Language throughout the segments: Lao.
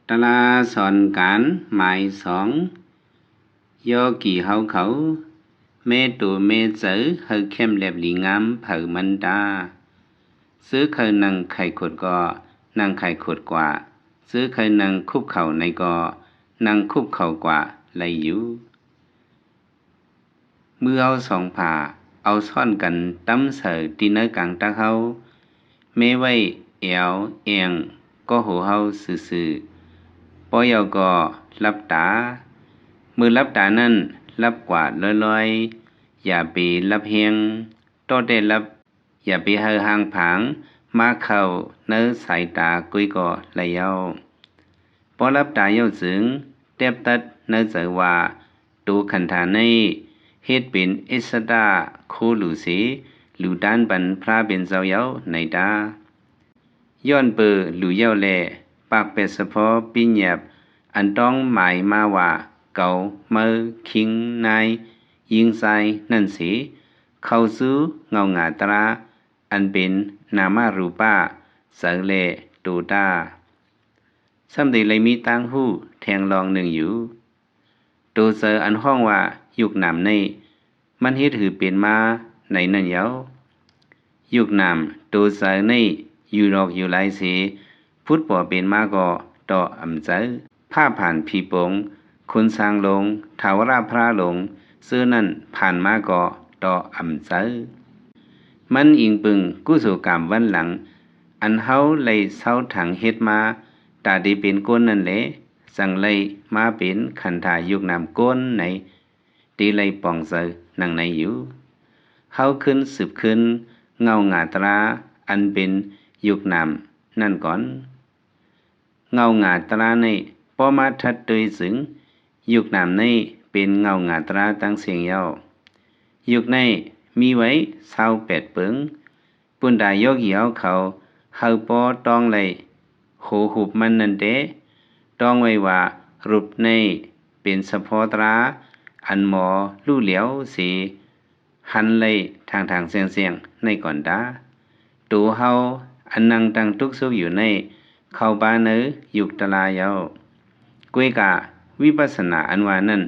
ຕະລາສອນການ ໝາຍສອງ. ໂຍກີເຮົາເຂົາ ແມ້ໂຕແມ້ໃຈ ໃຫ້ແຄມແລບດີງາມ ເຜີມັນຕາ. ຊື້ໄຂ່ນັ່ງໄຂ່ຂົດກໍ ນັ່ງໄຂ່ຂົດກວ່າ, ຊື້ໄຂ່ນັ່ງຄຸບເຂົ້າໃນກໍ ນັ່ງຄຸບເຂົ້າກວ່າ ໄດ້ຢູ່. ມືເຮົາສອງພາ ເອົາຊ້ອນກັນ ຕຳໃສ່ທີ່ໃນກາງຕັກເຮົາ, ແມ້ໄວ້ແອວແອງກໍຫົວເຮົາຊື່ໆ. ພໍເອົາກໍຫຼັບຕາ. ມື້ຫຼັບຕານັ້ນ ຫຼັບກວາດລອຍໆ, ຢ່າໄປຫຼັບແຮງ, ຕໍ່ແຕ່ຫຼັບ ຢ່າໄປໃຫ້ຮ່າງຜາງມາເຂົ້າໃນສາຍຕາກຸ້ຍກໍໄດ້ເອົາ. ພໍຫຼັບຕາເຍົາຈຶ່ງ ແຕບຕັດໃນໃຈວ່າ ໂຕຂັນທາໃນ ເຮັດເປັນເອສຕາໂຄຫຼູເສ ຫຼູຕ້ານປັນພຣະເປັນເຈົ້າເຍົາໃນຕາ. ຍ້ອນເປີຫຼູເຍົາແລ ປາກແປດສະເພາະປິຍາບ ອັນຕ້ອງໝາຍມາວ່າ ເກົາ, ເມີ, ຄິງ, ນາຍ, ຍິງຊາຍນັ້ນເສ ເຂົ້າສູ່ເງົາງາຕຣາ ອັນເປັນນາມະຮູປະ ໃຈແລະໂຕຕາ. ສ່ຳໄດ້ໄດ້ມີຕ່າງຮູ້ແທ່ງລອງໜຶ່ງຢູ່. ໂຕໃຈອັນຮ້ອງວ່າຍຸກນາມໃນ ມັນເຮັດໃຫ້ເປັນມາໃນນັ້ນເຍົາ. ຍຸກນາມໂຕໃຈໃນ ຢູ່ດອກຢູ່ຫຼາຍເສ ພຸດປໍເປັນມາກໍຕໍ່ອຳໃຈ. ພະພານຜີປົງ, ຂຸນຊ້າງຫຼົງ, ທ້າວຣາພຣາຫຼົງ ເຊິ່ງນັ້ນຜ່ານມາກໍຕໍ່ອຳໃຈ. ມັນອີງປຶງກຸສົກຳວັນຫຼັງ ອັນເຮົາໄດ້ເຊົາຖັງເຮັດມາ ຕາໄດ້ເປັນກົ້ນນັ້ນແລ ຈັ່ງໄດ້ມາເປັນຂັນທາຍຸກນາມກົ້ນໃນ ທີ່ໄດ້ປອງໃຈໜັງໃນຢູ່. ເຮົາຂຶ້ນສືບຂຶ້ນເງົາງາຕຣາ ອັນເປັນຍຸກນາມນັ້ນກ່ອນ. ເງົາງາຕຣາໃນ ພໍມາທັດໂດຍຈຶ່ງ ຍຸກນາມໃນເປັນເງົາງາຕຣາຕັ້ງສຽງເຍົາ. ຍຸກໃນມີໄວ້ຊາວແປດເປິງ. ປຸນດາໂຍກີເຮົາເຂົາ ເຮົາປໍຕ້ອງໄດ້ໂຫຮູບມັນນັ້ນແດ່ ຕ້ອງໄວ້ວ່າ ຮູບໃນເປັນສະເພາະຕຣາ ອັນໝໍຮູ້ແຫຼວເສ ຫັນໄດ້ທາງໆແຈ້ງໆໃນກ່ອນຕາ. ໂຕເຮົາອັນນັ່ງຕັ້ງຕຸກສຸກຢູ່ໃນ ເຂົ້າປາໃນຍຸກຕຣາເຍົາ. ກວຍກາ ວິປັດສະນາອັນວ່ານັ້ນ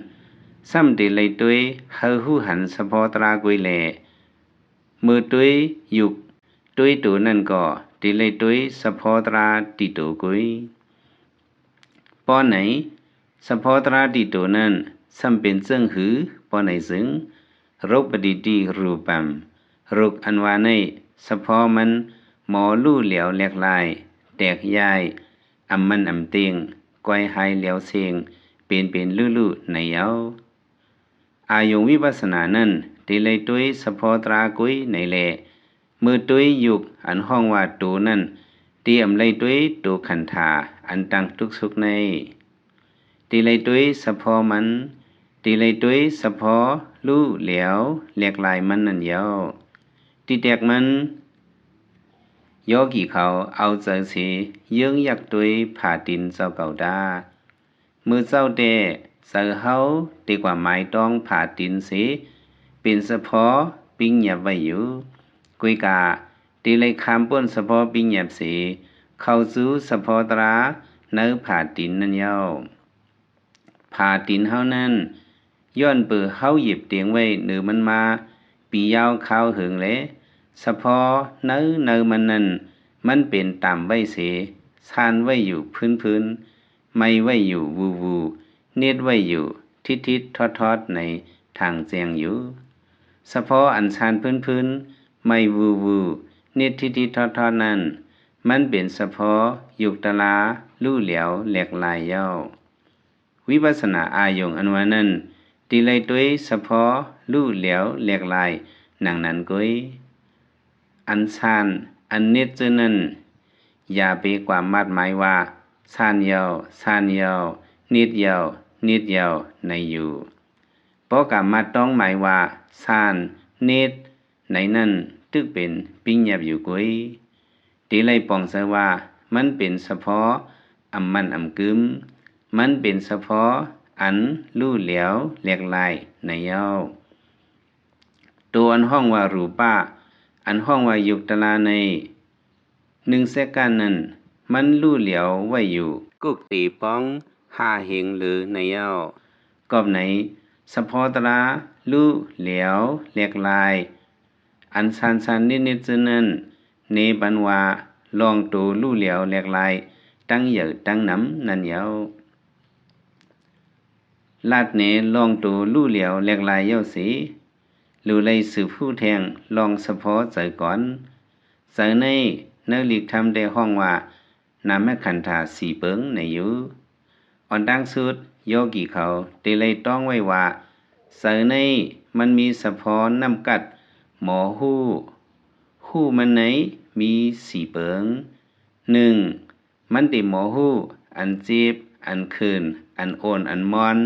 ສ່ຳໄດ້ໄລ່ໂຕຍ ເຮົາຮູ້ຫັນສະເພາະຕຣາກວຍແລ ເມື່ອໂຕຍຍຸກ ໂຕຍໂຕນັ້ນກໍ ໄດ້ໄລ່ໂຕຍສະເພາະຕຣາຕິໂຕກຸ້ຍ. ປ້ອນໃນ ສະເພາະຕຣາຕິໂຕນັ້ນ ສ່ຳເປັນເຊິ່ງຫື ປ້ອນໃນເຊິ່ງ ໂຣກປະຕິຕິຮູປັມ ໂຣກອັນວ່າໃນ ສະເພາະມັນໝໍຮູ້ແຫຼວແຫຼກລາຍ ແຕກຢາຍ ອຳມັນອຳເຕັງ ກວາຍຫາຍແຫຼວເສັງ ເປັນເປັນລຸລຸໃນເຍົາ. ອາຍົງວິປັດສະນານັ້ນ ໄດ້ໄລ່ໂຕຍສະເພາະຕຣາກຸ້ຍໃນແລ ເມື່ອໂຕຍຍຸກອັນຮ້ອງວ່າໂຕນັ້ນ ໄດ້ອຳໄລ່ໂຕຍໂຕຂັນທາອັນຕັ້ງຕຸກສຸກໃນ ໄດ້ໄລ່ໂຕຍສະເພາະມັນ ໄດ້ໄລ່ໂຕຍສະເພາະຮູ້ແຫຼວແຫຼກລາຍມັນນັ້ນເຍົາ. ຕິແຕກມັນ ໂຍກີເຂົາເອົາໃຈເສ ເຍີ້ງຍັກໂຕຍຜາຕີນເຈົ້າເກົ່າຕາ. ມື້ເຊົ້າແຕ່ ໃຈເຮົາໄດ້ກວາມໝາຍຕ້ອງຜາຕີນເສ ເປັນສະເພາະປິງຫຍັບໄວ້ຢູ່. ກວຍກາ ໄດ້ໄລ່ຂ້າມພົ້ນສະເພາະປິງຫຍັບເສ ເຂົ້າສູ່ສະເພາະຕຣາໃນຜາຕີນນັ້ນເຍົາ. ຜາຕີນເຮົານັ້ນ ຍ້ອນເປີເຮົາຫຍິບຕຽງໄວ້ເນີມັນມາ ປີຍາວຄາວເຫິງແລ ສະເພາະໃນ ໃນມັນນັ້ນ ມັນເປັນຕາມໄວ້ເສ ຊານໄວ້ຢູ່ພື້ນໆ ໄໝ້ໄວ້ຢູ່ວູ່ໆ ເນັດໄວ້ຢູ່ທິດໆທອດໆໃນທາງແຈ້ງຢູ່. ສະເພາະອັນຊານພື້ນໆ ໄໝ້ວູ່ໆ ເນັດທິດໆທອດໆນັ້ນ ມັນເປັນສະເພາະຍຸກຕະລາ ຫຼູ່ຫຼຽວແຫຼກລາຍເຍົາ. ວິປັດສະນາອາຍົງອັນວ່ານັ້ນ ຕິໄລໂຕຍສະເພາະ ຫຼູ່ຫຼຽວແຫຼກລາຍ ໜັງນັ້ນກຸ້ຍ. ອັນຊານ ອັນເນັດເຈີນັ້ນ ຢ່າໄປກວາມມາດໝາຍວ່າ ຊານເຍົາ ຊານເຍົາ ເນັດເຍົາ ເນັດເຍົາ ໃນຢູ່. ບໍ່ກາມາດຕ້ອງໝາຍວ່າ ຊານ ເນັດ ໃນນັ້ນ ຕຶກເປັນປິງຫຍັບຢູ່ກຸ້ຍ. ຕິໄລປອງໃຈວ່າ ມັນເປັນສະເພາະ ອຳໝັ້ນອຳກຶມ ມັນເປັນສະເພາະ ອັນຫຼູ່ຫຼຽວແຫຼກລາຍ ໃນເຍົາ. ໂຕອັນຮ້ອງວ່າ ຮູປະ ອັນຮ້ອງວ່າ ຍຸກຕະລາ ໃນໜຶ່ງເຊການນັ້ນ ມັນຫຼູ່ຫຼຽວໄວ້ຢູ່ ກຸກຕີປ່ອງຫ້າເຮັງເລີນະເຍົາ. ກອບໃນສະເພາະຕະລາ ລຸແຫຼວແຫຼກລາຍ ອັນຊານໆນິດໆ ເຊັ່ນນັ້ນ ເນປັນວ່າ ລອງໂຕລຸແຫຼວແຫຼກລາຍ ຕັ້ງໃຫຍ່ຕັ້ງນຳນັ້ນເຍົາ. ລາດເນລອງໂຕລຸແຫຼວແຫຼກລາຍເຍົາເສ ຫຼືໄດ້ສືບຮູ້ແທ່ງລອງສະເພາະໃຈກ່ອນ. ໃຈໃນ ໃນລິກທຳໄດ້ຮ້ອງວ່າ ນາມະຂັນທາສີ່ເປິງໃນຢູ່. ອອນຕ່າງສຸດ ໂຍກີເຂົາໄດ້ໄລ່ຕ້ອງໄວ້ວ່າ ໃຈໃນມັນມີສະເພາະນ້ຳກັດໝໍຮູ້ ຮູ້ມັນໃນມີສີ່ເປິງ. ໜຶ່ງ ມັນໄດ້ໝໍຮູ້ອັນເຈັບ ອັນເຂີນ ອັນໂອນ ອັນມ່ອນ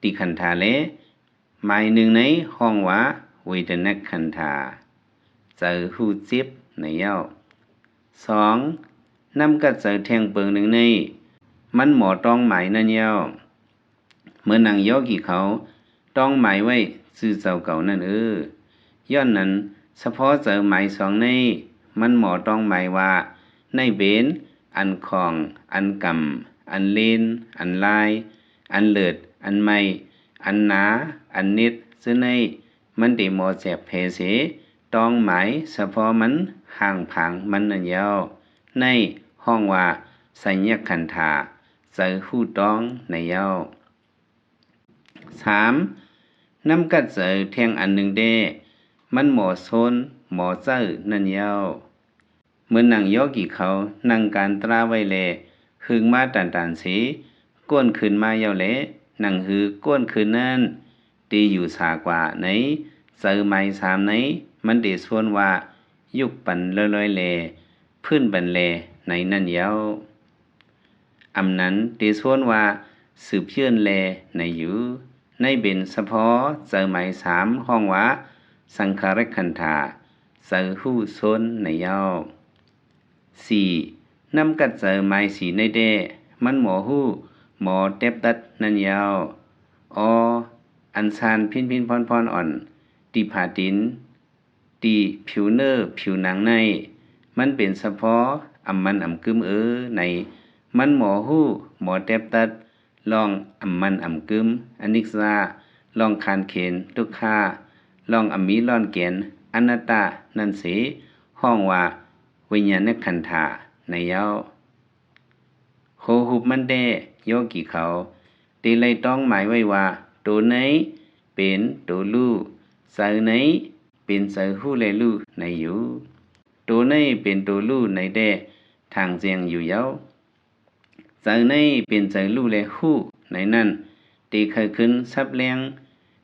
ຕິຂັນທາແລ ໝາຍໜຶ່ງໃນຮ້ອງວ່າ ເວທະນາຂັນທາ ໃຈຮູ້ເຈັບໃນເຍົາ. ສອງ ນ້ຳກັດໃຈແທ່ງເປິງໜຶ່ງໃນ ມັນໝໍຕ້ອງໝາຍນັ້ນເຍົາ. ເໝືອນດັ່ງໂຍກີເຂົາຕ້ອງໝາຍໄວ້ຊື່ເຈົ້າເກົ່ານັ້ນເອີ. ຍ້ອນນັ້ນ ສະເພາະໃຈໝາຍສອງໃນ ມັນໝໍຕ້ອງໝາຍວ່າ ໃນເປັນ ອັນຂອງ ອັນກຳ ອັນເລນ ອັນລາຍ ອັນເລີດ ອັນໃໝ່ ອັນໜາ ອັນເນັດ ເຊິ່ງໃນມັນໄດ້ໝໍແຈກແພເສ ຕ້ອງໝາຍສະເພາະມັນ ຮ່າງພາງມັນນັ້ນເຍົາ. ໃນຮ້ອງວ່າ ໄສຍະຂັນທາ ໃຈຮູ້ຕ້ອງໃນເຍົາ. ສາມ ນ້ຳກັດໃຈແທ່ງອັນໜຶ່ງແດ່ ມັນໝໍຊົນ ໝໍໃຈນັ້ນເຍົາ. ເໝືອນນາງໂຍກີເຂົານັ່ງການຕຣາໄວ້ແລ ຮຶງມາຕານໆເສ ກ້ວນຄືນມາເຍົາແລ ໜັງຫືອກ້ວນຄືນນັ້ນ ຕີຢູ່ສາກວ່າໃນ ໃຈໝາຍສາມໃນ ມັນເດຊວນວ່າ ຍຸກປັນລອຍໆແລ ພື້ນບັນແລໃນນັ້ນເຍົາ. ອຳນັ້ນເດຊວນວ່າ ສືບເຍື່ອນແລໃນຢູ່. ໃນເປັນສະເພາະໃຈໝາຍສາມ ຮ້ອງວ່າ ສັງຂາຣະຂັນທາ ໃຈຮູ້ຊົນໃນເຍົາ. ສີ່ ນ້ຳກັດໃຈໝາຍສີ່ໃນແດ່ ມັນໝໍຮູ້ ໝໍແຕັບຕັດນັ້ນເຍົາ. ອໍ ອັນຊານພິນໆພອນໆອ່ອນ ຕິຜາຕິນ ຕິຜິວເນີຜິວໜັງໃນ ມັນເປັນສະເພາະອຳມັນອຳກຶມເອີ ໃນ ມັນໝໍຮູ້ ໝໍແຕັບຕັດ ລອງອຳມັນອຳກຶມ ອະນິດຈາ ລອງຂາດເຂີນ ທຸກຂາ ລອງອຳມີລ້ອນແກນ ອະນັດຕາ ນັ້ນເສ ຮ້ອງວ່າ ວິນຍານະຂັນທາໃນເຍົາ. ໂຫຮູບມັນແດ່ ໂຍກີເຂົາໄດ້ໄລ່ຕ້ອງໝາຍໄວ້ວ່າ ໂຕໃນເປັນໂຕຮູ້ ໃຈໃນເປັນໃຈຮູ້ແລະຮູ້ໃນຢູ່. ໂຕໃນເປັນໂຕຮູ້ໃນແດ່ ຖາງແຈ້ງຢູ່ເຍົາ. ໃຈໃນເປັນໃຈຮູ້ແລະຮູ້ໃນນັ້ນ ເຕໄຂຂຶ້ນສັບແລງ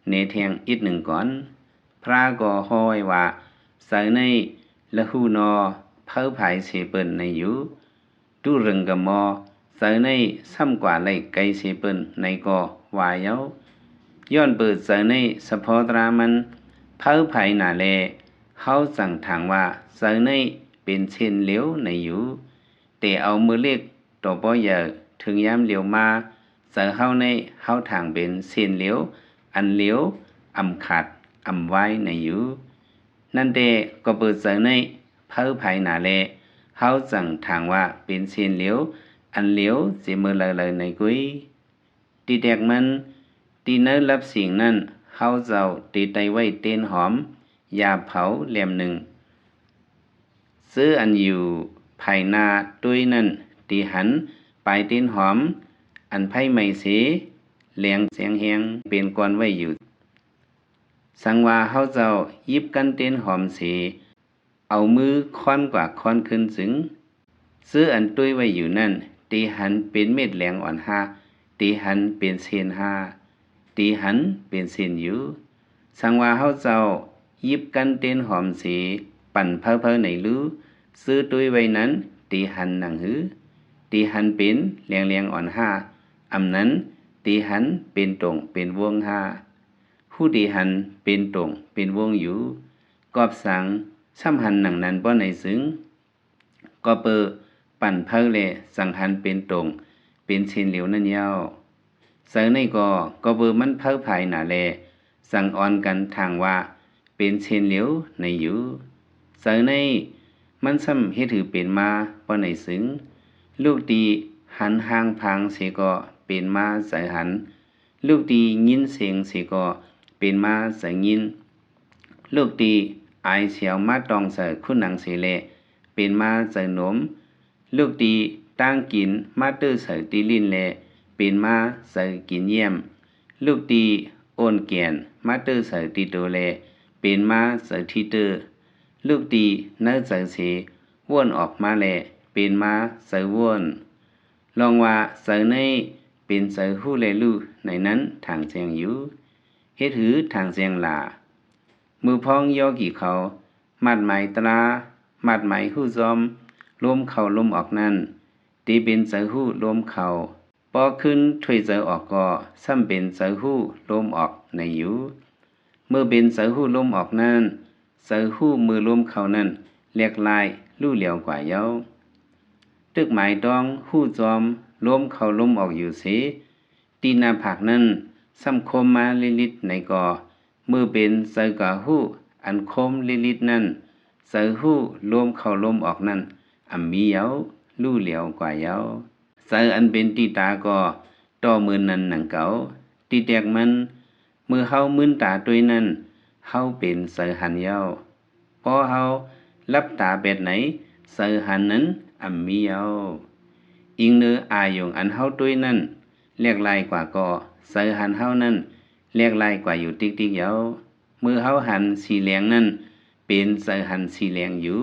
ແນແທ່ງອີກໜຶ່ງກ່ອນ. ພຣະກໍຮ້ອງໄວ້ວ່າ ໃຈໃນລະຮູ້ນໍ ເຜີາຜາຍເສເປິ້ນໃນຢູ່. ດຸເຣິງກະມໍ ໃຈໃນຊ້ຳກວ່າໄລ່ໄກເສເປິ້ນໃນກໍວ່າເຍົາ. ຍ້ອນເປີດໃຈໃນສະເພາະຕຣາມັນ ເຜີາຜາຍໜ້າແລ ເຮົາຈັ່ງຖາງວ່າ ໃຈໃນເປັນເຊັ່ນຫຼຽວໃນຢູ່. ແຕ່ເອົາມືເລັກ ຕໍ່ປໍໃຫຍ່ ເຖິງຍາມຫຼຽວມາ ໃຈເຮົາໃນເຮົາຖາງເປັນເຊັ່ນຫຼຽວ ອັນຫຼຽວ ອຳຂາດ ອຳວາຍໃນຢູ່. ນັ້ນແດ່ກໍເປີດໃຈໃນເຜີາຜາຍໜ້າແລ ເຮົາຈັ່ງຖາງວ່າເປັນເຊັ່ນຫຼຽວ ອັນຫຼຽວເຈເມີໄລໄລໃນກຸ້ຍ. ຕິແຕກມັນ ຕິໃນລັບສິງນັ້ນ ເຮົາເຈົ້າຕິໄຕ້ໄວ້ເຕັ້ນຫອມ ຢາເຜົາແຫຼມໜຶ່ງ. ເຈີອັນຢູ່ພາຍໜ້າຕຸ້ຍນັ້ນ ຕິຫັນປາຍເຕັ້ນຫອມ ອັນໄຟໄໝ້ເສ ແຫຼງແສງແຮງເປັນກ່ອນໄວ້ຢູ່. ສັງວ່າເຮົາເຈົ້າຫຍິບກັນເຕັ້ນຫອມເສ ເອົາມືຄ້ອນກວ່າຄ້ອນຂຶ້ນຈຶ່ງ ເຈີອັນຕຸ້ຍໄວ້ຢູ່ນັ້ນ ຕິຫັນເປັນເມັດແຫຼງອ່ອນຮາ ຕິຫັນເປັນເຊັ່ນຮາ ຕິຫັນເປັນເຊັ່ນຢູ່. ສັງວ່າເຮົາເຈົ້າຫຍິບກັນເຕັ້ນຫອມເສ ປັ່ນເຜີາໆໃນລູ ເຈີຕຸ້ຍໄວ້ນັ້ນ ຕິຫັນໜັງຫື ຕິຫັນເປັນແຫຼງໆອ່ອນຮາ ອຳນັ້ນ ຕິຫັນເປັນຕົງເປັນວົງຮາ ຮູ້ຕິຫັນເປັນຕົງເປັນວົງຢູ່. ກອບສັງ ຊ້ຳຫັນໜັງນັ້ນບໍ່ໃນຊຶງ ກໍເປີ ປັ່ນເຜີາແລ ສັງຫັນເປັນຕົງ ເປັນເຊັ່ນຫຼຽວນັ້ນເຍົາ. ໃຈໃນກໍ ກໍເປີມັນເຜົາຜາຍໜ້າແລ ສັງອ່ອນກັນຖາງວ່າ ເປັນເຊັ່ນຫຼຽວໃນຢູ່. ໃຈໃນມັນຊ້ຳເຮັດຫືເປັນມາບໍ່ໃນຊຶງ ລູກຕິ ຫັນຮ່າງຜາງເສກໍເປັນມາໃຈຫັນ, ລູກທີ່ຍິນສຽງເສກໍເປັນມາໃຈຍິນ, ລູກທີ່ອາຍສຽວມາຕ້ອງໃສ່ຄຸນໜັງເສແລ ເປັນມາໃຈໜົມ, ລູກທີ່ຕ່າງກິນມາເຕີໃສ່ຕີລິ້ນແລ ເປັນມາໃຈກິນຢ້ຽມ, ລູກທີ່ໂອນແກ່ນມາເຕີໃສ່ຕີໂຕແລ ເປັນມາໃຈທີເຕີ, ລູກທີ່ໃນໃຈເສ ວົນອອກມາແລ ເປັນມາໃຈວົນ. ລອງວ່າໃຈໃນເປັນໃຈຮູ້ແລຮູ້ໃນນັ້ນຖາງແຈ້ງຢູ່, ເຮັດຫືຖາງແຈ້ງຫຼ້າ? ມືພອງໂຍກີເຂົາ ໝາດໝາຍຕາ, ໝາດໝາຍຮູ້ຈອມ ລົມເຂົ້າລົມອອກນັ້ນ ເຕເປັນໃຈຮູ້ລົມເຂົ້າ, ພໍຂຶ້ນຖ້ວຍໃຈອອກກໍຊ້ຳເປັນໃຈຮູ້ລົມອອກໃນຢູ່. ເມື່ອເປັນໃຈຮູ້ລົມອອກນັ້ນ ໃຈຮູ້ມືລົມເຂົ້ານັ້ນແຫຼກລາຍຮູ້ຫຼຽວກວ່າເຍົາ. ຕຶກໝາຍຕ້ອງຮູ້ຈອມລົມເຂົ້າລົມອອກຢູ່ເສ, ຕີໜ້າຜາກນັ້ນຊ້ຳຄົມມາລິລິດໃນກໍ, ເມື່ອເປັນໃຈກະຮູ້ອັນຄົມລິລິດນັ້ນ ໃຈຮູ້ລົມເຂົ້າລົມອອກນັ້ນອຳມີເຍົາ, ຮູ້ຫຼຽວກວ່າເຍົາ. ໃຈອັນເປັນຕີຕາກໍຕໍ່ມືນນັ້ນໜັງເກົ່າ. ຕີແຕກມັນ ເມື່ອເຮົາມືນຕາດ້ວຍນັ້ນ ເຮົາເປັນໃຈຫັນເຍົາ. ພໍເຮົາຫຼັບຕາແປດໃນ ໃຈຫັນນັ້ນອຳມີເຍົາ. ອີງເນີອາຍົງອັນເຮົາດ້ວຍນັ້ນແຫຼກລາຍກວ່າກໍ ໃຈຫັນເຮົານັ້ນແຫຼກລາຍກວ່າຢູ່ຕິກໆເຍົາ. ເມື່ອເຮົາຫັນສີແຫຼງນັ້ນເປັນໃຈຫັນສີແຫຼງຢູ່,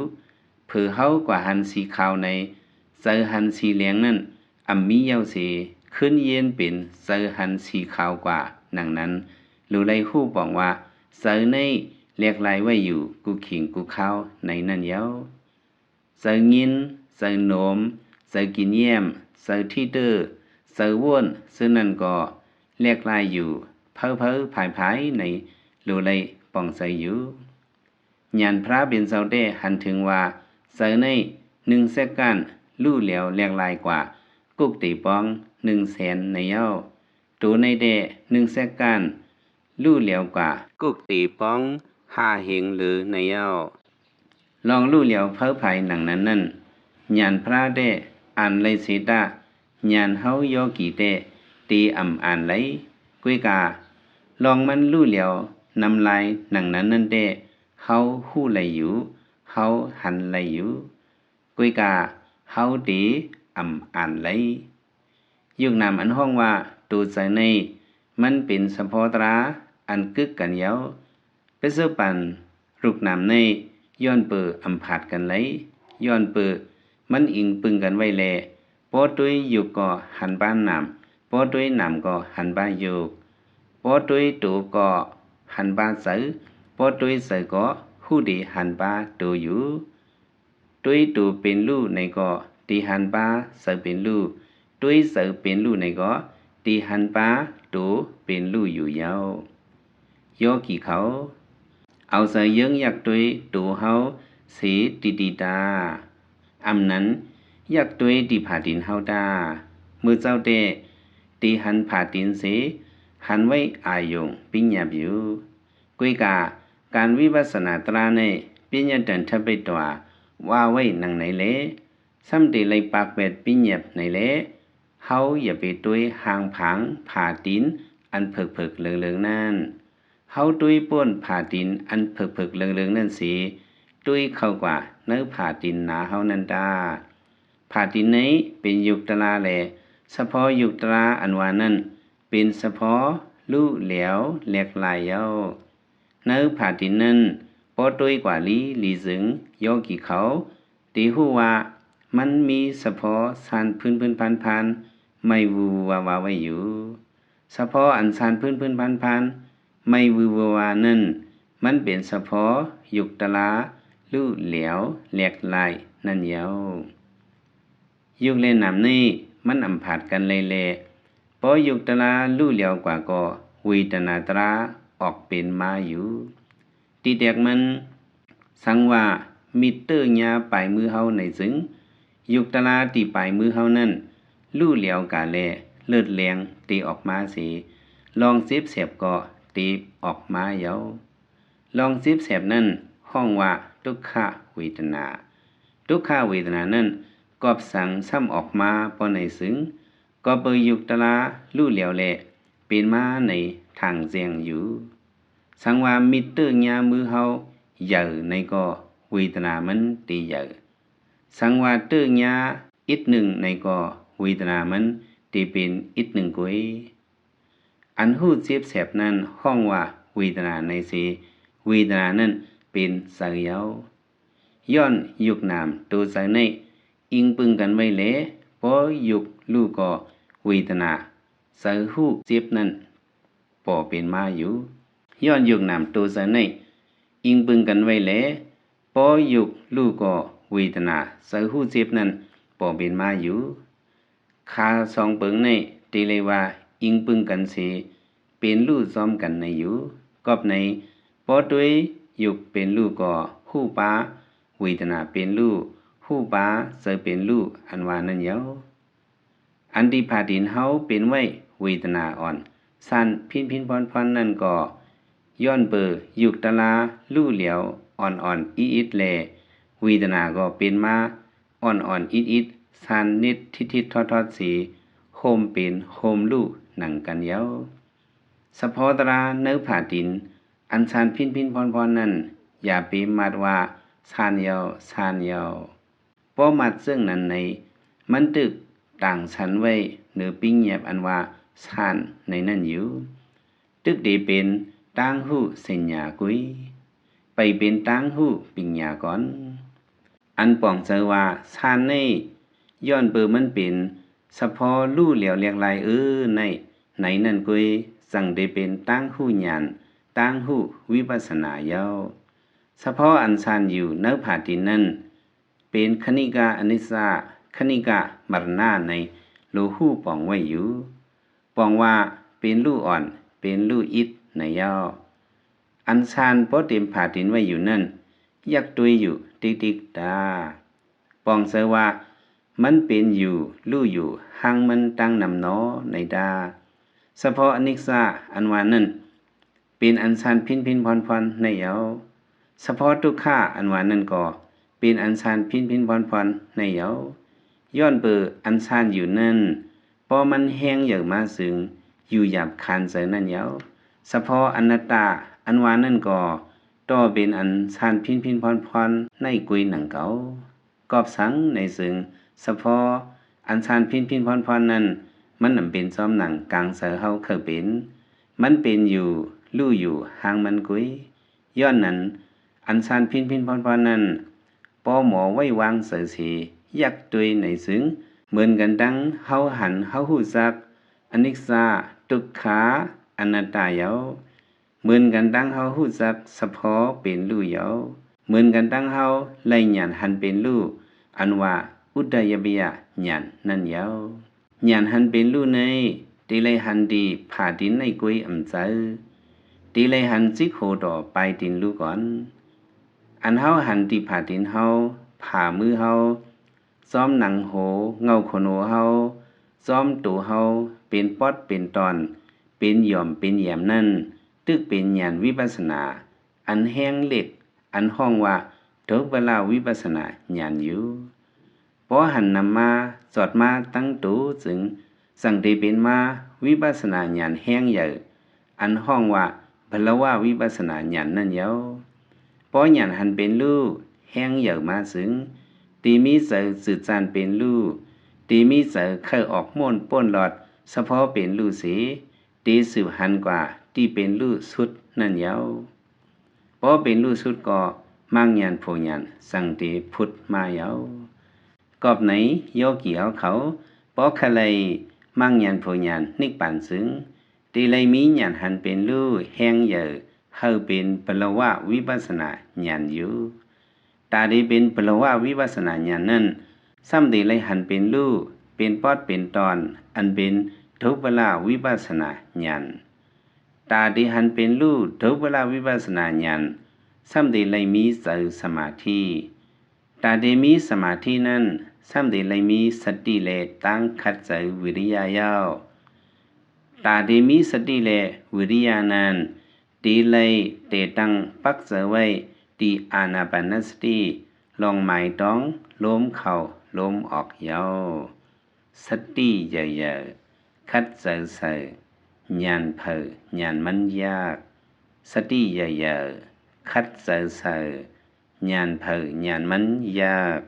ເຜີເຮົາກວ່າຫັນສີຂາວໃນ ໃຈຫັນສີແຫຼງນັ້ນອຳມີເຍົາເສ, ຂຶ້ນເຢັນເປັນໃຈຫັນສີຂາວກວ່າ. ດັ່ງນັ້ນ ລູໄລຮູ້ປອງວ່າ ໃຈໃນແຫຼກລາຍໄວ້ຢູ່ກູ່ຂີງກູ່ຄາວໃນນັ້ນເຍົາ. ໃຈຍິນ, ໃຈໜົມ, ໃຈກິນຢ້ຽມ, ໃຈທີເຕີ, ໃຈວົນ, ເຊິ່ງນັ້ນກໍແຫຼກລາຍຢູ່ເພີໆພາຍໆໃນ ລູໄລປອງໃຈຢູ່. ຍານພະເປັນເຈົ້າແຕ່ຫັນເຖິງວ່າ ໃຈໃນໜຶ່ງແຊກກ້ານ ຮູ້ແຫຼວແຫຼກລາຍກວ່າກຸກເຕປອງໜຶ່ງແສນໃນເຍົາ. ໂຕໃນແຕ່ໜຶ່ງແຊກກ້ານ ຮູ້ແຫຼວກວ່າກຸກເຕປອງຫ້າເຮງເລີໃນເຍົາ. ລອງຮູ້ແຫຼວເພີພາຍດັ່ງນັ້ນນັ້ນ ຍານພະແຕ່ອ່ານໄລເສຕາ, ຍານເຮົາໂຍກີແຕ່ ເຕອຳອ່ານໄລ. ກວຍກາ ລອງມັນຮູ້ແຫຼວນຳລາຍດັ່ງນັ້ນນັ້ນແຕ່ ເຮົາຮູ້ໄລຢູ່, ເຮົາຫັນໄລຢູ່. ກວຍກາ ເຮົາເຕອຳອ່ານໄລ. ຍຸກນາມອັນຮ້ອງວ່າໂຕໃຈໃນ ມັນເປັນສະເພາະຕຣາອັນກຶກກັນເຍົາ. ປະເສີບປັນ ລຸກນາມໃນ ຍ້ອນເປີອຳພາດກັນໄລ, ຍ້ອນເປີມັນອີງປຶງກັນໄວ້ແລ. ພໍດ້ວຍຍຸກກໍຫັນບ້ານນາມ, ພໍດ້ວຍນາມກໍຫັນບ້ານຍຸກ, ພໍດ້ວຍໂຕກໍຫັນບ້ານໃຈ, ພໍດ້ວຍໃຈກໍຮູ້ດີຫັນບ້ານໂຕຢູ່. ໂດຍໂຕເປັນຮູ້ໃນກໍ ເຕຫັນປາໃຈເປັນຮູ້, ໂດຍໃຈເປັນຮູ້ໃນກໍ ເຕຫັນປາໂຕເປັນຮູ້ຢູ່ເຍົາ. ໂຍກີເຂົາ ເອົາໃຈເຍີ້ງຢາກໂດຍໂຕເຮົາເສຕິຕິຕາ, ອຳນັ້ນຢາກໂດຍຕິຜາຕິນເຮົາຕາ. ມື້ເຈົ້າແຕ່ ເຕຫັນຜາຕິນເສ ຫັນໄວ້ອາຍົງປິຍະຢູ່. ກວຍກາ ການວິປັດສະນາຕາໃນ ປິຍະຕັນທະເປຕວາ ວ່າໄວ້ໜັງໃນແລ, ຊ້ຳເຕໄລປາກແປດປິຍະໃນແລ. ເຮົາຢ່າໄປໂດຍຮ່າງຜາງຜາຕິນອັນເຜິກໆເຫຼີງໆນັ້ນ. ເຮົາໂດຍປ້ນຜາຕິນອັນເຜິກໆເຫຼີງໆນັ້ນເສ, ໂດຍເຂົ້າກວ່າໃນຜາຕິນໜາເຮົານັ້ນຕາ. ຜາຕິນໃນເປັນຍຸກຕະລາແລ, ສະເພາະຍຸກຕະລາອັນວ່ານັ້ນ ເປັນສະເພາະຮູ້ແຫຼວແຫຼກລາຍເຍົາ. ໃນຜາຕິນນັ້ນ ພໍໂດຍກວ່າລີລີເຊິ່ງ ໂຍກີເຂົາ ເຕຮູ້ວ່າ ມັນມີສະເພາະຊານພື້ນໆພັນໆ ໄໝວືວວາວາໄວ້ຢູ່. ສະເພາະອັນຊານພື້ນໆພັນໆ ໄໝວືວວາວານັ້ນ ມັນເປັນສະເພາະຍຸກຕະລາ ຮູ້ແຫຼວແຫຼກລາຍນັ້ນເຍົາ. ຍຸກແລະນາມນີ້ ມັນອຳພາດກັນໄລແລ, ພໍຍຸກຕະລາຮູ້ແຫຼວກວ່າກໍ ເວທະນາຕະລາອອກເປັນມາຢູ່. ຕິແຕກມັນ ສັງວ່າມິດເຕີຍາປາຍມືເຮົາໃນເຊິ່ງ ຍຸກຕະລາທີ່ປາຍມືເຮົານັ້ນ ຮູ້ແຫຼວກາແລ ເລີດແລງເຕອອກມາເສ, ລອງເຈັບແສບກໍເຕອອກມາເຍົາ. ລອງເຈັບແສບນັ້ນ ຮ້ອງວ່າ ທຸກຂະເວທະນາ. ທຸກຂະເວທະນານັ້ນ ກອບສັງຊ້ຳອອກມາບໍ່ໄດ້ເຊິ່ງ? ກໍເປີຍຍຸກຕະລາຮູ້ແລ້ວແລະ ເປັນມາໃນທາງແຈ້ງຢູ່. ສັງວ່າມິດເຕີຍາມືເຮົາໃຫຍ່ໃນກໍເວທະນາມັນເຕໃຫຍ່. ສັງວ່າເຕີຍາອິດໜຶ່ງໃນກໍເວທະນາມັນເຕເປັນອິດໜຶ່ງກວຍ. ອັນຮູ້ເຈັບແສບນັ້ນຮ້ອງວ່າເວທະນາໃນເສ, ເວທະນານັ້ນເປັນໃຈເຍົາ. ຍ້ອນຍຸກນາມໂຕໃຈໃນອີງປຶງກັນໄວ້ແລ, ພໍຍຸກຮູ້ກໍເວທະນາໃຈຮູ້ເຈັບນັ້ນ ກໍເປັນມາຢູ່. ຍ້ອນຍຸກນາມໂຕໃຈໃນອີງປຶງກັນໄວ້ແລ, ພໍຍຸກຮູ້ກໍເວທະນາໃຈຮູ້ເຈັບນັ້ນ ກໍເປັນມາຢູ່. ຂາສອງເປິງໃນເຕເລີຍວ່າອີງປຶງກັນເສ ເປັນຮູ້ພ້ອມກັນໃນຢູ່. ກອບໃນ ພໍຕົວຍ໌ຍຸກເປັນຮູ້ກໍຮູ້ປາເວທະນາເປັນຮູ້, ຮູ້ປາໃຈເປັນຮູ້ ອັນວ່ານັ້ນເຍົາ. ອັນທີ່ຜາດິນເຮົາເປັນໄວ້ເວທະນາອ່ອນ, ຊານພິນພິນພອນພອນນັ້ນກໍ ຍ້ອນເປີຍ໌ຍຸກຕະລາຮູ້ແລ້ວອ່ອນໆອິດໆແລ, ເວທະນາກໍເປັນມາ ອ່ອນໆອິດໆ, ຊານນິດທິດໆທອດໆເສ ໂຮມເປັນໂຮມຮູ້ໜັງກັນເຍົາ. ສະເພາະຕະລາເນື້ອຜາດິນ ອັນຊານພິນພິນພອນພອນນັ້ນ ຢ່າໄປມັດວ່າຊານເຍົາ, ຊານເຍົາ. ພໍມັດເຊິ່ງນັ້ນໃນ ມັນຕຶກຕ່າງຊັ້ນໄວ້ເໜືອປິງແຍບອັນວ່າຊານໃນນັ້ນຢູ່. ຕຶກເດເປັນຕ່າງຮູ້ສັນຍາກຸຍ, ໄປເປັນຕ່າງຮູ້ປິງຍາກ່ອນ. ອັນປອງໃຈວ່າຊານໃນ ຍ້ອນເປີມັນເປັນສະເພາະຮູ້ແລ້ວແຫຼກຫຼາຍເອີໃນ, ໃນນັ້ນກຸຍ ຈັ່ງໄດ້ເປັນຕ່າງຮູ້ຍານ, ຕ່າງຮູ້ວິປັດສະນາເຍົາ. ສະເພາະອັນຊານຢູ່ເນື້ອຜາດິນນັ້ນ ເປັນຄະນິກາອະນິດສາ, ຄະນິກາມະລະນາໃນ ໂລຮູ້ປອງໄວ້ຢູ່. ປອງວ່າເປັນຮູ້ອ່ອນ, ເປັນຮູ້ອິດໃນເຍົາ. ອັນຊານບໍ່ເຕັມຜາດິນໄວ້ຢູ່ນັ້ນ ຢາກຕົວຍຢູ່ຕິກໆຕາ. ປອງໃຈວ່າມັນເປັນຢູ່, ຮູ້ຢູ່, ຮັ່ງມັນຕັ້ງນຳໜໍໃນຕາ. ສະເພາະອະນິດສາ ອັນວ່ານັ້ນ ເປັນອັນຊານພິນພິນພອນພອນໃນເຍົາ. ສະເພາະທຸກຂາ ອັນວ່ານັ້ນກໍ ເປັນອັນຊານພິນພິນພອນພອນໃນເຍົາ. ຍ້ອນເປີອັນຊານຢູ່ນັ້ນ ພໍມັນແຮງເຫຍີມາເຊິ່ງ ຢູ່ຫຍາບຄານໃຈນັ້ນເຍົາ. ສະເພາະອະນັດຕາ ອັນວ່ານັ້ນກໍ ຕໍ່ເປັນອັນຊານພິນພິນພອນພອນໃນກຸຍໜັງເກົ່າ. ກອບສັງໃນເຊິ່ງ ສະເພາະອັນຊານພິນພິນພອນພອນນັ້ນ ມັນນຳເປັນຈອມໜັງກາງໃຈເຮົາເຄີຍເປັນ. ມັນເປັນຢູ່, ຮູ້ຢູ່, ຮັ່ງມັນກຸຍ. ຍ້ອນນັ້ນ ອັນຊານພິນພິນພອນພອນນັ້ນ ປໍໝໍໄວ້ວາງໃຈເສ ຢາກຕົວຍໃນເຊິ່ງ ເໝືອນກັນດັ່ງເຮົາຫັນເຮົາຮູ້ຈັກອະນິດສາ, ທຸກຂາ, ອະນັດຕາເຍົາ. ເໝືອນກັນດັ່ງເຮົາຮູ້ຈັກສະເພາະເປັນຮູ້ເຍົາ. ເໝືອນກັນດັ່ງເຮົາໄລ່ຍານຫັນເປັນຮູ້ ອັນວ່າອຸດດາຍະປະຍານຍານນັ້ນເຍົາ. ຍານຫັນເປັນຮູ້ໃນ ເຕໄລ່ຫັນທີ່ຜາດິນໃນກຸຍອຳໃຈ, ເຕໄລ່ຫັນຈິກໂຫຕໍ່ປາຍຕີນຮູ້ກ່ອນ. ອັນເຮົາຫັນທີ່ຜາດິນເຮົາ, ຜາມືເຮົາ, ຈອມໜັງໂຫ, ເຫງົ້າຂົນໂຫເຮົາ, ຈອມໂຕເຮົາ ເປັນປອດເປັນຕອນ, ເປັນຫຍອມເປັນແຢມນັ້ນ ຕຶກເປັນຍານວິປັດສະນາ ອັນແຮງເຫຼັກ ອັນຮ້ອງວ່າ ທຸບປະລາວິປັດສະນາຍານຢູ່. ພໍຫັນນຳມາຈອດມາຕັ້ງໂຕເຊິ່ງ ຈັ່ງໄດ້ເປັນມາວິປັດສະນາຍານແຮງໃຫຍ່ ອັນຮ້ອງວ່າພະລະວະວິປັດສະນາຍານນັ້ນເຍົາ. ພໍຍານຫັນເປັນຮູ້ແຮງໃຫຍ່ມາເຊິ່ງ ເຕມີໃຈຈືດຈານເປັນຮູ້, ເຕມີໃຈໄຂອອກມ້ວນປົ້ນລອດສະເພາະເປັນຮູ້ເສ, ເຕສືບຫັນກວ່າທີ່ເປັນຮູ້ສຸດນັ້ນເຍົາ. ພໍເປັນຮູ້ສຸດກໍ ມັກຍານໂພຍານ ຈັ່ງເຕຜຸດມາເຍົາ. ກອບໃນ ໂຍກີເຮົາເຂົາ ພໍຄະໄລມັກຍານໂພຍານນິບປານເຊິ່ງ ເຕໄລມີຍານຫັນເປັນຮູ້ແຮງໃຫຍ່ ເຮົາເປັນພະລະວະວິປັດສະນາຍານຢູ່. ຕາທີ່ເປັນພະລະວະວິປັດສະນາຍານນັ້ນ ຊ້ຳໄດ້ໄລ່ຫັນເປັນຮູ້ ເປັນປອດເປັນຕອນ ອັນເປັນທຸບປະລາວິປັດສະນາຍານ. ຕາທີ່ຫັນເປັນຮູ້ທຸບປະລາວິປັດສະນາຍານ ຊ້ຳໄດ້ໄລ່ມີໃຈສະມາທິ. ຕາທີ່ມີສະມາທິນັ້ນ ຊ້ຳໄດ້ໄລ່ມີສະຕິ ແລະ ຕັ້ງຂັດໃຈວິລິຍະເຍົາ. ຕາທີ່ມີສະຕິ ແລະ ວິລິຍະນັ້ນ ຕີໄລ່ເຕຕັ້ງປັກໃຈໄວ້ທີ່ອານາປານະສະຕິ ລອງໝາຍຕ້ອງລົມເຂົ້າ ລົມອອກເຍົາ. ສະຕິເຢີໆ ຂັດໃຈໃສ່ ຍານເຜີຍານມັນຢາກ. ສະຕິເຢີໆ ຂັດໃຈໃສ່ ຍານເຜີຍານມັນຢາກ.